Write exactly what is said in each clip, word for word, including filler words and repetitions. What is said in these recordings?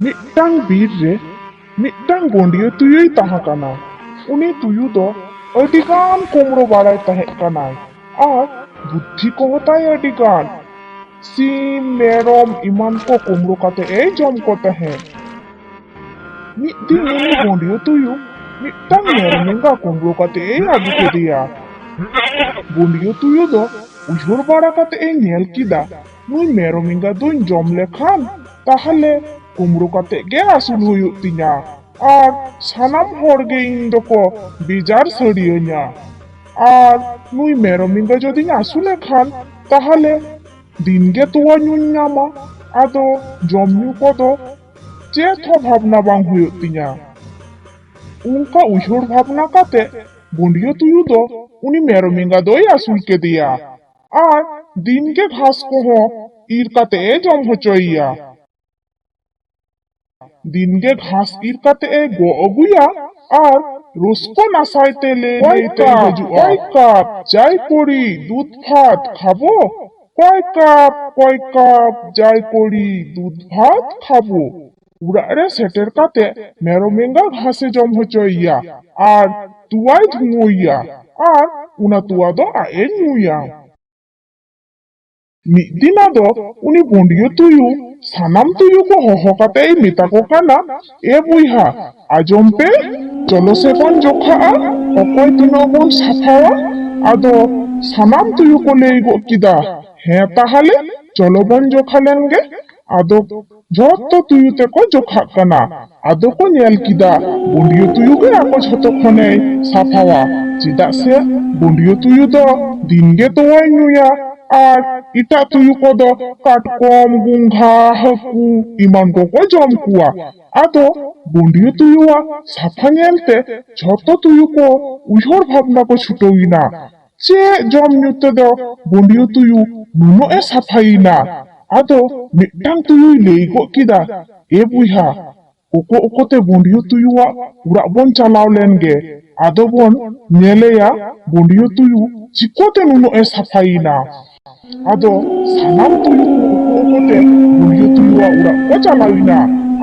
ᱢᱤᱫᱴᱟᱝ ᱵᱤᱨ ᱨᱮ ᱢᱤᱫᱴᱟᱝ ᱵᱩᱸᱰᱤᱭᱟᱹ ᱛᱩᱭᱩᱭ ᱛᱟᱦᱮᱸ ᱠᱟᱱᱟ᱾ ᱩᱱᱤ ᱛᱩᱭᱩ ᱫᱚ ᱟᱹᱰᱤ ᱜᱟᱱ ᱠᱩᱢᱵᱽᱲᱩ ᱵᱟᱲᱟᱭ ᱛᱟᱦᱮᱸ ᱠᱟᱱᱟᱭ ᱟᱨ ᱵᱩᱫᱽᱫᱷᱤ ᱠᱚᱦᱚᱸ ᱛᱟᱭ ᱟᱹᱰᱤ ᱜᱟᱱ᱾ ᱥᱤᱢ, ᱢᱮᱨᱚᱢ ᱮᱢᱟᱱ ᱠᱚ ᱠᱩᱢᱵᱽᱲᱩ ᱠᱟᱛᱮ ᱮ ᱡᱚᱢ ᱠᱚ ᱛᱟᱦᱮᱸᱫ᱾ ᱢᱤᱫ ᱫᱤᱱ ᱩᱱᱤ ᱵᱩᱸᱰᱤᱭᱟᱹ ᱛᱩᱭᱩ ᱢᱤᱫᱴᱟᱝ ᱢᱮᱨᱚᱢ ᱮᱸᱜᱟ ᱠᱩᱢᱵᱽᱲᱩ ᱠᱟᱛᱮ ᱮ ᱟᱹᱜᱩ ᱠᱮᱫᱮᱭᱟ᱾ ᱵᱩᱸᱰᱤᱭᱟᱹ ᱛᱩᱭᱩ ᱫᱚ ᱩᱭᱦᱟᱹᱨ ᱵᱟᱲᱟ ᱠᱟᱛᱮ ᱮ ᱧᱮᱞ ᱠᱮᱫᱟ, ᱱᱩᱭ ᱢᱮᱨᱚᱢ ᱮᱸᱜᱟ ᱫᱚᱧ ᱡᱚᱢ ᱞᱮᱠᱷᱟᱱ ᱛᱟᱦᱞᱮ ᱠᱩᱢᱵᱽᱲᱩ ᱠᱟᱛᱮ ᱜᱮ ᱟᱹᱥᱩᱞ ᱦᱩᱭᱩᱜ ᱛᱤᱧᱟ ᱟᱨ ᱥᱟᱱᱟᱢ ᱦᱚᱲ ᱜᱮ ᱤᱧ ᱫᱚᱠᱚ ᱵᱮᱡᱟᱨ ᱥᱟᱹᱲᱤᱭᱟᱹᱧᱟ᱾ ᱟᱨ ᱱᱩᱭ ᱢᱮᱨᱚᱢ ᱮᱸᱜᱟ ᱡᱩᱫᱤᱧ ᱟᱹᱥᱩᱞᱮ ᱠᱷᱟᱱ ᱛᱟᱦᱞᱮ ᱫᱤᱱᱜᱮ ᱛᱚᱣᱟ ᱧᱩᱧ ᱧᱟᱢᱟ, ᱟᱫᱚ ᱡᱚᱢ ᱧᱩ ᱠᱚᱫᱚ ᱪᱮᱫ ᱦᱚᱸ ᱵᱷᱟᱵᱽᱱᱟ ᱵᱟᱝ ᱦᱩᱭᱩᱜ ᱛᱤᱧᱟ᱾ ᱚᱱᱠᱟ ᱩᱭᱦᱟᱹᱨ ᱵᱷᱟᱵᱽᱱᱟ ᱠᱟᱛᱮ ᱵᱩᱸᱰᱤᱭᱟᱹ ᱛᱩᱭᱩ ᱫᱚ ᱩᱱᱤ ᱢᱮᱨᱚᱢ ᱮᱸᱜᱟ ᱫᱚᱭ ᱟᱹᱥᱩᱞ ᱠᱮᱫᱮᱭᱟ ᱟᱨ ᱫᱤᱱᱜᱮ ᱜᱷᱟᱥ ᱠᱚᱦᱚᱸ ᱤᱨ ᱠᱟᱛᱮ ᱮ ᱡᱚᱢ ᱦᱚᱪᱚᱭᱮᱭᱟ᱾ ᱫᱤᱱᱜᱮ ᱜᱷᱟᱥ ᱤᱨ ᱠᱟᱛᱮ ᱮ ᱜᱚᱜ ᱟᱹᱜᱩᱭᱟ ᱟᱨ ᱨᱩᱥᱠᱚ ᱱᱟᱥᱟᱭ ᱛᱮ ᱞᱟᱹᱭ ᱞᱟᱹᱭ ᱛᱮ ᱦᱤᱡᱩᱜᱼᱟ, "ᱠᱚᱭ ᱠᱟᱯ ᱪᱟᱭ ᱠᱚᱲᱤ ᱫᱩᱫᱷ ᱵᱷᱟᱛ ᱠᱷᱟᱵᱚ, ᱠᱚᱭ ᱠᱟᱯ, ᱠᱚᱭ ᱠᱟᱯ ᱪᱟᱭ ᱠᱚᱲᱤ ᱫᱩᱫᱷ ᱵᱷᱟᱛ ᱠᱷᱟᱵᱚ᱾" ᱚᱲᱟᱜ ᱨᱮ ᱥᱮᱴᱮᱨ ᱠᱟᱛᱮ ᱢᱮᱨᱚᱢ ᱮᱸᱜᱟ ᱜᱷᱟᱥᱮ ᱡᱚᱢ ᱦᱚᱪᱚᱭᱮᱭᱟ ᱟᱨ ᱛᱚᱣᱟᱭ ᱫᱷᱩᱣᱟᱹᱭᱟ ᱟᱨ ᱚᱱᱟ ᱛᱚᱣᱟ ᱫᱚ ᱟᱡ ᱮ ᱧᱩᱭᱟ᱾ ᱢᱤᱫ ᱫᱤᱱ ᱟᱫᱚ ᱩᱱᱤ ᱵᱩᱸᱰᱤᱭᱟᱹ ᱛᱩᱭᱩ ᱥᱟᱱᱟᱢ ᱛᱩᱭᱩ ᱠᱚ ᱦᱚᱦᱚ ᱠᱟᱛᱮ ᱮ ᱢᱮᱛᱟ ᱠᱚ ᱠᱟᱱᱟ, "ᱮ ᱵᱚᱭᱦᱟ, ᱟᱸᱡᱚᱢ ᱯᱮ, ᱪᱚᱞᱚ ᱥᱮ ᱵᱚᱱ ᱡᱚᱠᱷᱟᱜᱼᱟ, ᱚᱠᱚᱭ ᱛᱤᱱᱟᱹᱜ ᱵᱚᱱ ᱥᱟᱯᱷᱟᱣᱟ?" ᱟᱫᱚ ᱥᱟᱱᱟᱢ ᱛᱩᱭᱩ ᱠᱚ ᱞᱟᱹᱭ ᱜᱚᱫ ᱠᱮᱫᱟ, "ᱦᱮᱸ ᱛᱟᱦᱞᱮ, ᱪᱚᱞᱚ ᱵᱚᱱ ᱡᱚᱠᱷᱟ ᱞᱮᱱ ᱜᱮ᱾" ᱟᱫᱚ ᱡᱷᱚᱛᱚ ᱛᱩᱭᱩ ᱛᱮᱠᱚ ᱡᱚᱠᱷᱟᱜ ᱠᱟᱱᱟ᱾ ᱟᱫᱚ ᱠᱚ ᱧᱮᱞ ᱠᱮᱫᱟ, ᱵᱩᱸᱰᱤᱭᱟᱹ ᱛᱩᱭᱩ ᱜᱮ ᱟᱠᱚ ᱡᱷᱚᱛᱚ ᱠᱷᱚᱱᱮᱭ ᱥᱟᱯᱷᱟᱣᱟ, ᱪᱮᱫᱟᱜ ᱥᱮ ᱵᱩᱸᱰᱤᱭᱟᱹ ᱛᱩᱭᱩ ᱫᱚ ᱫᱤᱱᱜᱮ ᱛᱚᱣᱟᱭ ᱧᱩᱭᱟ ᱟᱨ ᱮᱴᱟᱜ ᱛᱩᱭᱩ ᱠᱚᱫᱚ ᱠᱟᱴᱠᱚᱢ, ᱜᱚᱸᱜᱷᱟ, ᱦᱟᱹᱠᱩ ᱮᱢᱟᱱ ᱠᱚᱠᱚ ᱡᱚᱢ ᱠᱚᱣᱟ᱾ ᱟᱫᱚ ᱵᱩᱸᱰᱤᱭᱟᱹ ᱛᱩᱭᱩᱣᱟᱜ ᱥᱟᱯᱷᱟ ᱧᱮᱞᱛᱮ ᱡᱷᱚᱛᱚ ᱛᱩᱭᱩ ᱠᱚ ᱩᱭᱦᱟᱹᱨ ᱵᱷᱟᱵᱽᱱᱟ ᱠᱚ ᱪᱷᱩᱴᱟᱹᱣ ᱮᱱᱟ, ᱪᱮᱫ ᱡᱚᱢ ᱧᱩ ᱛᱮᱫᱚ ᱵᱩᱸᱰᱤᱭᱟᱹ ᱛᱩᱭᱩ ᱱᱩᱱᱟᱹᱜ ᱮ ᱥᱟᱯᱷᱟᱭᱮᱱᱟ? ᱟᱫᱚ ᱢᱤᱫᱴᱟᱝ ᱛᱩᱭᱩᱭ ᱞᱟᱹᱭ ᱜᱚᱫ ᱠᱮᱫᱟ, "ᱮ ᱵᱚᱭᱦᱟ, ᱚᱠᱚ ᱚᱠᱚᱛᱮ ᱵᱩᱸᱰᱤᱭᱟᱹ ᱛᱩᱭᱩᱣᱟᱜ ᱚᱲᱟᱜ ᱵᱚᱱ ᱪᱟᱞᱟᱣ ᱞᱮᱱ ᱜᱮ, ᱟᱫᱚ ᱵᱚᱱ ᱧᱮᱞᱮᱭᱟ ᱵᱩᱸᱰᱤᱭᱟᱹ ᱛᱩᱭᱩ ᱪᱤᱠᱟᱹᱛᱮ ᱱᱩᱱᱟᱹᱜ ᱮ ᱥᱟᱯᱷᱟᱭᱮᱱᱟ?" ᱟᱫᱚ ᱥᱟᱱᱟᱢ ᱛᱩᱭᱩ ᱠᱚ ᱚᱠᱚ ᱚᱠᱚᱛᱮ ᱵᱩᱸᱰᱤᱭᱟᱹ ᱛᱩᱭᱩᱣᱟᱜ ᱚᱲᱟᱜ ᱠᱚ ᱪᱟᱞᱟᱣ ᱮᱱᱟ᱾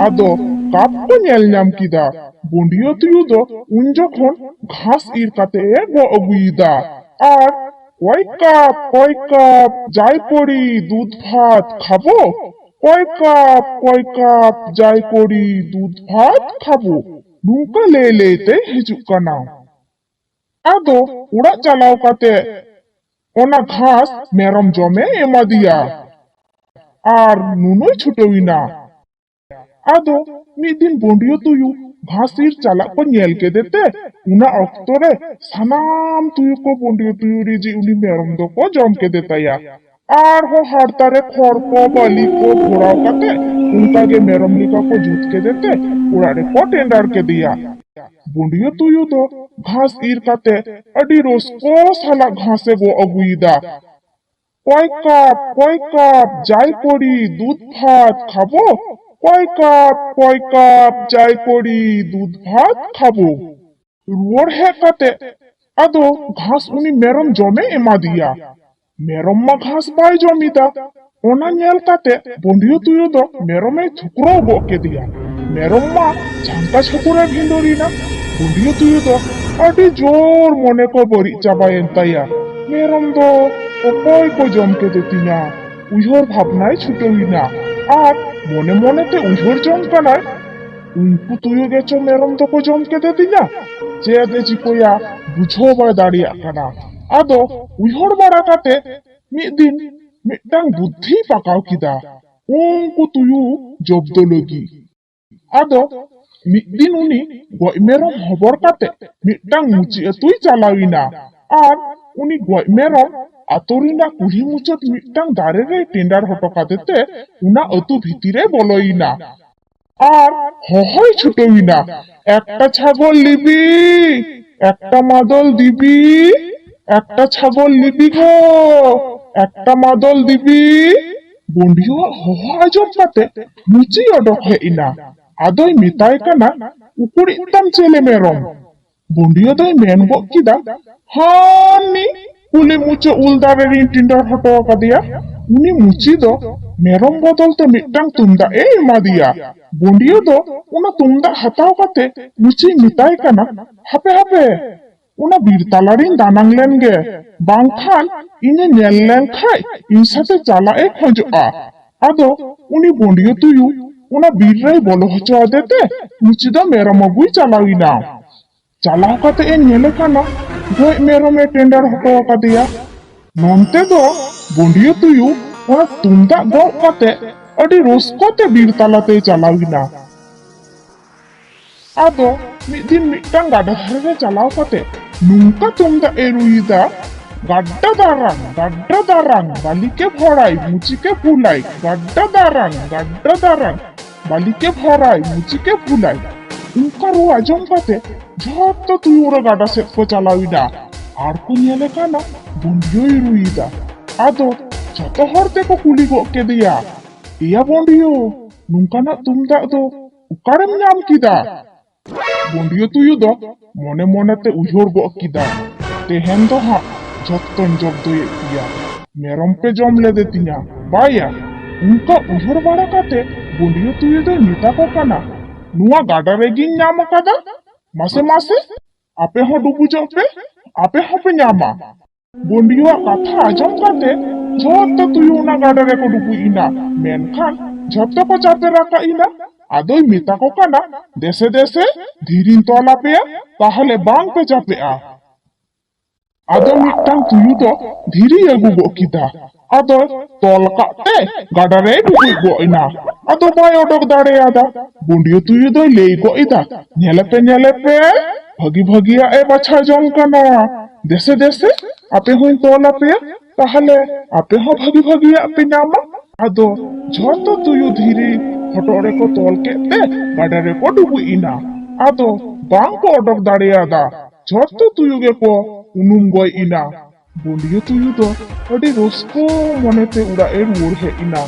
ᱟᱫᱚ ᱠᱟᱯ ᱠᱚ ᱧᱮᱞ ᱧᱟᱢ ᱠᱮᱫᱟ᱾ ᱵᱩᱸᱰᱤᱭᱟᱹ ᱛᱩᱭᱩ ᱫᱚ ᱩᱱ ᱡᱚᱠᱷᱚᱱ ᱜᱷᱟᱥ ᱤᱨ ᱠᱟᱛᱮ ᱮ ᱜᱚᱜ ᱟᱹᱜᱩᱭᱮᱫᱟ᱾ ᱟᱨ ᱠᱚᱭ ᱠᱟᱯ, ᱠᱚᱭ ᱠᱟᱯ, ᱡᱟᱭ ᱠᱚᱲᱤ, ᱫᱩᱫᱷ ᱵᱷᱟᱛ ᱠᱷᱟᱵᱚ᱾ ᱠᱚᱭ ᱠᱟᱯ, ᱠᱚᱭ ᱠᱟᱯ, ᱡᱟᱭ ᱠᱚᱲᱤ, ᱫᱩᱫᱷ ᱵᱷᱟᱛ ᱠᱷᱟᱵᱚ᱾ ᱱᱚᱝᱠᱟ ᱞᱟᱹᱭ ᱞᱟᱹᱭ ᱛᱮ ᱦᱤᱡᱩᱜ ᱠᱟᱱᱟ᱾ ᱟᱫᱚ ᱚᱲᱟᱜ ᱪᱟᱞᱟᱣ ᱠᱟᱛᱮ ᱚᱱᱟ ᱜᱷᱟᱥ ᱢᱮᱨᱚᱢ ᱡᱚᱢᱮ ᱮᱢᱟᱫᱮᱭᱟ᱾ ᱟᱨ ᱱᱩᱱᱩᱭ ᱪᱷᱩᱴᱟᱹᱣ ᱮᱱᱟ᱾ ᱟᱫᱚ ᱢᱤᱫ ᱫᱤᱱ ᱵᱩᱸᱰᱤᱭᱟᱹ ᱛᱩᱭᱩ ᱜᱷᱟᱥ ᱤᱨ ᱪᱟᱞᱟᱜ ᱠᱚ ᱧᱮᱞ ᱠᱮᱫᱮ ᱛᱮ, ᱚᱱᱟ ᱚᱠᱛᱚ ᱨᱮ ᱥᱟᱱᱟᱢ ᱛᱩᱭᱩ ᱠᱚ ᱵᱩᱸᱰᱤᱭᱟᱹ ᱛᱩᱭᱩ ᱨᱤᱡᱤ ᱩᱱᱤ ᱢᱮᱨᱚᱢ ᱫᱚᱠᱚ ᱡᱚᱢ ᱠᱮᱫᱮ ᱛᱟᱭᱟ᱾ ᱟᱨᱦᱚᱸ ᱦᱟᱨᱛᱟ ᱨᱮ ᱠᱷᱚᱲ ᱠᱚ, ᱵᱟᱹᱞᱤ ᱠᱚ ᱵᱷᱚᱨᱟᱣ ᱠᱟᱛᱮ ᱚᱱᱠᱟ ᱜᱮ ᱢᱮᱨᱚᱢ ᱞᱮᱠᱟ ᱠᱚ ᱡᱩᱛ ᱠᱮᱫᱮ ᱛᱮ ᱚᱲᱟᱜ ᱨᱮᱠᱚ ᱴᱮᱸᱰᱟᱨ ᱠᱮᱫᱮᱭᱟ᱾ ᱵᱩᱸᱰᱤᱭᱟᱹ ᱛᱩᱭᱩ ᱫᱚ ᱜᱷᱟᱥ ᱤᱨ ᱠᱟᱛᱮ ᱟᱹᱰᱤ ᱨᱟᱹᱥᱠᱟᱹ ᱥᱟᱞᱟᱜ ᱜᱷᱟᱥ ᱮ ᱜᱚᱜ ᱟᱹᱜᱩᱭᱮᱫᱟ᱾ ᱠᱚᱭ ᱠᱟᱯ, ᱠᱚᱭ ᱠᱟᱯ, ᱡᱟᱭ ᱠᱚᱲᱤ, ᱫᱩᱫᱷ ᱵᱷᱟᱛ ᱠᱷᱟᱵᱚ᱾ ᱠᱚᱭ ᱠᱟᱯ, ᱠᱚᱭ ᱠᱟᱯ, ᱡᱟᱭ ᱠᱚᱲᱤ, ᱫᱩᱫᱷ ᱵᱷᱟᱛ ᱠᱷᱟᱵᱚ᱾ ᱨᱩᱣᱟᱹᱲ ᱦᱮᱡ ᱠᱟᱛᱮ ᱟᱫᱚ ᱜᱷᱟᱥ ᱩᱱᱤ ᱢᱮᱨᱚᱢ ᱡᱚᱢᱮ ᱮᱢᱟᱫᱮᱭᱟ᱾ ᱢᱮᱨᱚᱢ ᱢᱟ ᱜᱷᱟᱥ ᱵᱟᱭ ᱡᱚᱢ ᱮᱫᱟ᱾ ᱚᱱᱟ ᱧᱮᱞ ᱠᱟᱛᱮ ᱵᱩᱸᱰᱤᱭᱟᱹ ᱛᱩᱭᱩ ᱫᱚ ᱢᱮᱨᱚᱢᱮ ᱛᱷᱩᱠᱨᱟᱹᱣ ᱜᱚᱜ ᱠᱮᱫᱮᱭᱟ᱾ ᱢᱮᱨᱚᱢ ᱢᱟ ᱡᱷᱟᱝᱠᱟ ᱪᱷᱟᱹᱠᱩᱨᱮ ᱵᱷᱤᱸᱫᱟᱹᱲ ᱮᱱᱟ᱾ ᱵᱩᱸᱰᱤᱭᱟᱹ ᱛᱩᱭᱩ ᱫᱚ ᱟᱹᱰᱤ ᱡᱳᱨ ᱢᱚᱱᱮ ᱠᱚ ᱵᱟᱹᱲᱤᱡ ᱪᱟᱵᱟᱭᱮᱱ ᱛᱟᱭᱟ᱾ ᱢᱮᱨᱚᱢ ᱫᱚ ᱚᱠᱚᱭ ᱠᱚ ᱡᱚᱢ ᱠᱮᱫᱮ ᱛᱤᱧᱟ? ᱩᱭᱦᱟᱹᱨ ᱵᱷᱟᱵᱽᱱᱟᱭ ᱪᱷᱩᱴᱟᱹᱣ ᱮᱱᱟ᱾ ᱟᱨ ᱢᱚᱱᱮ ᱢᱚᱱᱮᱛᱮ ᱩᱭᱦᱟᱹᱨ ᱡᱚᱝ ᱠᱟᱱᱟᱭ, ᱩᱱᱠᱩ ᱛᱩᱭᱩ ᱜᱮᱪᱚ ᱢᱮᱨᱚᱢ ᱫᱚᱠᱚ ᱡᱚᱢ ᱠᱮᱫᱮ ᱛᱤᱧᱟ᱾ ᱪᱮᱫ ᱮ ᱪᱤᱠᱟᱹᱭᱟ, ᱵᱩᱡᱷᱟᱹᱣ ᱵᱟᱭ ᱫᱟᱲᱮᱭᱟᱜ ᱠᱟᱱᱟ᱾ ᱟᱫᱚ ᱩᱭᱦᱟᱹᱨ ᱵᱟᱲᱟ ᱠᱟᱛᱮ ᱢᱤᱫ ᱫᱤᱱ ᱢᱤᱫᱴᱟᱝ ᱵᱩᱫᱽᱫᱷᱤᱭ ᱯᱟᱠᱟᱣ ᱠᱮᱫᱟ ᱩᱱᱠᱩ ᱛᱩᱭᱩ ᱡᱚᱵᱫᱚ ᱞᱟᱹᱜᱤᱫ᱾ ᱟᱫᱚ ᱢᱤᱫ ᱫᱤᱱ ᱩᱱᱤ ᱜᱚᱡ ᱢᱮᱨᱚᱢ ᱦᱚᱵᱚᱨ ᱠᱟᱛᱮ ᱢᱤᱫᱴᱟᱝ ᱢᱩᱪᱤ ᱟᱹᱛᱩᱭ ᱪᱟᱞᱟᱣ ᱮᱱᱟ᱾ ᱟᱨ ᱩᱱᱤ ᱜᱚᱡ ᱢᱮᱨᱚᱢ ᱟᱹᱛᱩ ᱨᱮᱱᱟᱜ ᱠᱩᱞᱦᱤ ᱢᱩᱪᱟᱹᱫ ᱢᱤᱫᱴᱟᱝ ᱫᱟᱨᱮ ᱨᱮᱭ ᱴᱮᱸᱰᱟᱨ ᱦᱚᱴᱚ ᱠᱟᱫᱮ ᱛᱮ ᱚᱱᱟ ᱟᱹᱛᱩ ᱵᱷᱤᱛᱤᱨ ᱮ ᱵᱚᱞᱚᱭᱮᱱᱟ᱾ ᱟᱨ ᱦᱚᱦᱚᱭ ᱪᱷᱩᱴᱟᱹᱣ ᱮᱱᱟ, "একটা ছাগল নিবি, একটা মাদল দিবি, একটা ছাগল নিবি গো, একটা মাদল দিবি।" ᱵᱩᱸᱰᱤᱭᱟᱹᱣᱟᱜ ᱦᱚᱦᱚ ᱟᱸᱡᱚᱢ ᱠᱟᱛᱮ ᱢᱩᱪᱤᱭ ᱚᱰᱚᱠ ᱦᱮᱡ ᱮᱱᱟ᱾ ᱟᱫᱚᱭ ᱢᱮᱛᱟᱭ ᱠᱟᱱᱟ, "ᱩᱠᱩᱲᱤᱡ ᱛᱟᱢ ᱪᱮᱞᱮ ᱢᱮᱨᱚᱢ?" ᱵᱩᱸᱰᱤᱭᱟᱹ ᱫᱚᱭ ᱢᱮᱱ ᱜᱚᱫ ᱠᱮᱫᱟ, "ᱦᱟᱱᱤ ᱠᱩᱞᱦᱤ ᱢᱩᱪᱟᱹᱫ ᱩᱞ ᱫᱟᱨᱮ ᱨᱤᱧ ᱴᱤᱸᱰᱟᱹᱨ ᱦᱚᱴᱚ ᱟᱠᱟᱫᱮᱭᱟ᱾ ᱩᱱᱤ ᱢᱩᱪᱤ ᱫᱚ ᱢᱮᱨᱚᱢ ᱵᱚᱫᱚᱞ ᱛᱮ ᱢᱤᱫᱴᱟᱝ ᱛᱩᱢᱫᱟᱜ ᱮ ᱮᱢᱟᱫᱮᱭᱟ᱾ ᱵᱩᱸᱰᱤᱭᱟᱹ ᱫᱚ ᱚᱱᱟ ᱛᱩᱢᱫᱟᱜ ᱦᱟᱛᱟᱣ ᱠᱟᱛᱮ ᱢᱩᱪᱤᱭ ᱢᱮᱛᱟᱭ ᱠᱟᱱᱟ, "ᱦᱟᱯᱮ, ᱦᱟᱯᱮ, ᱚᱱᱟ ᱵᱤᱨ ᱛᱟᱞᱟ ᱨᱤᱧ ᱫᱟᱱᱟᱝ ᱞᱮᱱ ᱜᱮ, ᱵᱟᱝᱠᱷᱟᱱ ᱤᱧᱮ ᱧᱮᱞ ᱞᱮᱱ ᱠᱷᱟᱡ ᱤᱧ ᱥᱟᱛᱮ ᱪᱟᱞᱟᱜ ᱮ ᱠᱷᱚᱡᱚᱜᱼᱟ᱾ ᱟᱫᱚ ᱩᱱᱤ ᱵᱩᱸᱰᱤᱭᱟᱹ ᱛᱩᱭᱩ ᱚᱱᱟ ᱵᱤᱨ ᱨᱮᱭ ᱵᱚᱞᱚ ᱦᱚᱪᱚ ᱟᱫᱮ ᱛᱮ ᱢᱩᱪᱤ ᱫᱚ ᱢᱮᱨᱚᱢ ᱟᱹᱜᱩᱭ ᱪᱟᱞᱟᱣ ᱮᱱᱟ᱾ ᱪᱟᱞᱟᱣ ᱠᱟᱛᱮ ᱮ ᱧᱮᱞᱮ ᱠᱟᱱᱟ ᱜᱚᱡ ᱢᱮᱨᱚᱢ ᱮ ᱴᱮᱸᱰᱟᱨ ᱦᱚᱴᱚ ᱟᱠᱟᱫᱮᱭᱟ᱾ ᱱᱚᱱᱛᱮ ᱫᱚ ᱵᱩᱸᱰᱤᱭᱟᱹ ᱛᱩᱭᱩ ᱚᱱᱟ ᱛᱩᱢᱫᱟᱜ ᱜᱚᱜ ᱠᱟᱛᱮ ᱟᱹᱰᱤ ᱨᱟᱹᱥᱠᱟᱹ ᱛᱮ ᱵᱤᱨ ᱛᱟᱞᱟ ᱛᱮᱭ ᱪᱟᱞᱟᱣ ᱮᱱᱟ᱾ ᱟᱫᱚ ᱢᱤᱫ ᱫᱤᱱ ᱢᱤᱫᱴᱟᱝ ᱜᱟᱰᱟ ᱫᱷᱟᱨᱮ ᱨᱮ ᱪᱟᱞᱟᱣ ᱠᱟᱛᱮ ᱱᱚᱝᱠᱟ ᱛᱩᱢᱫᱟᱜ ᱮ ᱨᱩᱭᱮᱫᱟ, "ᱜᱟᱰᱰᱟ ᱫᱟᱨᱟᱝ, ᱜᱟᱰᱰᱟ ᱫᱟᱨᱟᱝ, ᱵᱟᱹᱞᱤ ᱠᱮ ᱵᱷᱚᱲᱟᱭ, ᱢᱩᱪᱤ ᱠᱮ ᱯᱷᱩᱞᱟᱭ, ᱜᱟᱰᱰᱟ ᱫᱟᱨᱟᱝ, ᱜᱟᱰᱰᱟ ᱫᱟᱨᱟᱝ, ᱵᱟᱹᱞᱤ ᱠᱮ ᱵᱷᱚᱲᱟᱭ, ᱢᱩᱪᱤ ᱠᱮ ᱯᱷᱩᱞᱟᱭ᱾" ᱚᱱᱠᱟ ᱨᱩ ᱟᱸᱡᱚᱢ ᱠᱟᱛᱮ ᱡᱷᱚᱛᱚ ᱛᱩᱭᱩ ᱚᱱᱟ ᱜᱟᱰᱟ ᱥᱮᱫ ᱠᱚ ᱪᱟᱞᱟᱣ ᱮᱱᱟ᱾ ᱟᱨ ᱠᱚ ᱧᱮᱞᱮ ᱠᱟᱱᱟ ᱵᱩᱸᱰᱤᱭᱟᱹᱭ ᱨᱩᱭᱮᱫᱟ᱾ ᱟᱫᱚ ᱡᱷᱚᱛᱚ ᱦᱚᱲ ᱛᱮᱠᱚ ᱠᱩᱞᱤ ᱜᱚᱫ ᱠᱮᱫᱮᱭᱟ, "ᱮᱭᱟ ᱵᱩᱸᱰᱤᱭᱟᱹ, ᱱᱚᱝᱠᱟᱱᱟᱜ ᱛᱩᱢᱫᱟᱜ ᱫᱚ ᱚᱠᱟᱨᱮᱢ ᱧᱟᱢ ᱠᱮᱫᱟ?" ᱵᱩᱸᱰᱤᱭᱟᱹ ᱛᱩᱭᱩ ᱫᱚ ᱢᱚᱱᱮ ᱢᱚᱱᱮ ᱛᱮ ᱩᱭᱦᱟᱹᱨ ᱜᱚᱫ ᱠᱮᱫᱟ, "ᱛᱮᱦᱮᱧ ᱫᱚ ᱦᱟᱸᱜ ᱡᱷᱚᱛᱚᱧ ᱡᱚᱵᱫᱚᱭᱮᱫ ᱯᱮᱭᱟ, ᱢᱮᱨᱚᱢ ᱯᱮ ᱡᱚᱢ ᱞᱮᱫᱮ ᱛᱤᱧᱟ, ᱵᱟᱭᱟ᱾" ᱚᱱᱠᱟ ᱩᱭᱦᱟᱹᱨ ᱵᱟᱲᱟ ᱠᱟᱛᱮ ᱵᱩᱸᱰᱤᱭᱟᱹ ᱛᱩᱭᱩ ᱫᱚᱭ ᱢᱮᱛᱟ ᱠᱚ ᱠᱟᱱᱟ, "ᱱᱚᱣᱟ ᱜᱟᱰᱟ ᱨᱮᱜᱮᱧ ᱧᱟᱢ ᱟᱠᱟᱫᱟ, ᱢᱟᱥᱮ ᱢᱟᱥᱮ ᱟᱯᱮ ᱦᱚᱸ ᱰᱩᱵᱩᱡᱚᱜ ᱯᱮ, ᱟᱯᱮ ᱦᱚᱸᱯᱮ ᱧᱟᱢᱟ᱾" ᱵᱩᱸᱰᱤᱭᱟᱹᱣᱟᱜ ᱠᱟᱛᱷᱟ ᱟᱸᱡᱚᱢ ᱠᱟᱛᱮ ᱡᱷᱚᱛᱚ ᱛᱩᱭᱩ ᱚᱱᱟ ᱜᱟᱰᱟ ᱨᱮᱠᱚ ᱰᱩᱵᱩᱡ ᱮᱱᱟ᱾ ᱢᱮᱱᱠᱷᱟᱱ ᱡᱷᱚᱛᱚ ᱠᱚ ᱪᱟᱯᱮ ᱨᱟᱠᱟᱵ ᱮᱱᱟ᱾ ᱟᱫᱚᱭ ᱢᱮᱛᱟ ᱠᱚ ᱠᱟᱱᱟ, "ᱫᱮᱥᱮ ᱫᱮᱥᱮ ᱫᱷᱤᱨᱤᱧ ᱛᱚᱞ ᱟᱯᱮᱭᱟ, ᱛᱟᱦᱞᱮ ᱵᱟᱝ ᱯᱮ ᱪᱟᱯᱮᱜᱼᱟ᱾" ᱟᱫᱚ ᱢᱤᱫᱴᱟᱝ ᱛᱩᱭᱩ ᱫᱚ ᱫᱷᱤᱨᱤᱭ ᱟᱹᱜᱩ ᱜᱚᱫ ᱠᱮᱫᱟ᱾ ᱟᱫᱚ ᱛᱚᱞ ᱠᱟᱜ ᱛᱮ ᱜᱟᱰᱟ ᱨᱮᱭ ᱰᱩᱵᱩᱡ ᱜᱚᱫ ᱮᱱᱟ᱾ ᱟᱫᱚ ᱵᱟᱭ ᱚᱰᱚᱠ ᱫᱟᱲᱮᱭᱟᱫᱟ᱾ ᱵᱩᱸᱰᱤᱭᱟᱹ ᱛᱩᱭᱩ ᱫᱚᱭ ᱞᱟᱹᱭ ᱜᱚᱫ ᱮᱫᱟ, "ᱧᱮᱞᱮᱯᱮ, ᱧᱮᱞᱮᱯᱮ, ᱵᱷᱟᱹᱜᱤ ᱵᱷᱟᱹᱜᱤᱭᱟᱜ ᱮ ᱵᱟᱪᱷᱟᱣ ᱡᱚᱝ ᱠᱟᱱᱟ᱾ ᱫᱮᱥᱮ ᱫᱮᱥᱮ ᱟᱯᱮ ᱦᱚᱸᱧ ᱛᱚᱞ ᱟᱯᱮᱭᱟ, ᱛᱟᱦᱞᱮ ᱟᱯᱮ ᱦᱚᱸ ᱵᱷᱟᱹᱜᱤ ᱵᱷᱟᱹᱜᱤᱭᱟᱜ ᱯᱮ ᱧᱟᱢᱟ᱾" ᱟᱫᱚ ᱡᱷᱚᱛᱚ ᱛᱩᱭᱩ ᱫᱷᱤᱨᱤ ᱦᱚᱴᱚᱜ ᱨᱮᱠᱚ ᱛᱚᱞ ᱠᱮᱫ ᱛᱮ ᱜᱟᱰᱟ ᱨᱮᱠᱚ ᱰᱩᱵᱩᱡ ᱮᱱᱟ᱾ ᱟᱫᱚ ᱵᱟᱝ ᱠᱚ ᱚᱰᱚᱠ ᱫᱟᱲᱮᱭᱟᱫᱟ᱾ ᱡᱷᱚᱛᱚ ᱛᱩᱭᱩ ᱜᱮᱠᱚ ᱩᱱᱩᱢ ᱜᱚᱡ ᱮᱱᱟ᱾ ᱵᱩᱸᱰᱤᱭᱟᱹ ᱛᱩᱭᱩ ᱫᱚ ᱟᱹᱰᱤ ᱨᱟᱹᱥᱠᱟᱹ ᱢᱚᱱᱮᱛᱮ ᱚᱲᱟᱜ ᱮ ᱨᱩᱣᱟᱹᱲ ᱦᱮᱡ ᱮᱱᱟ᱾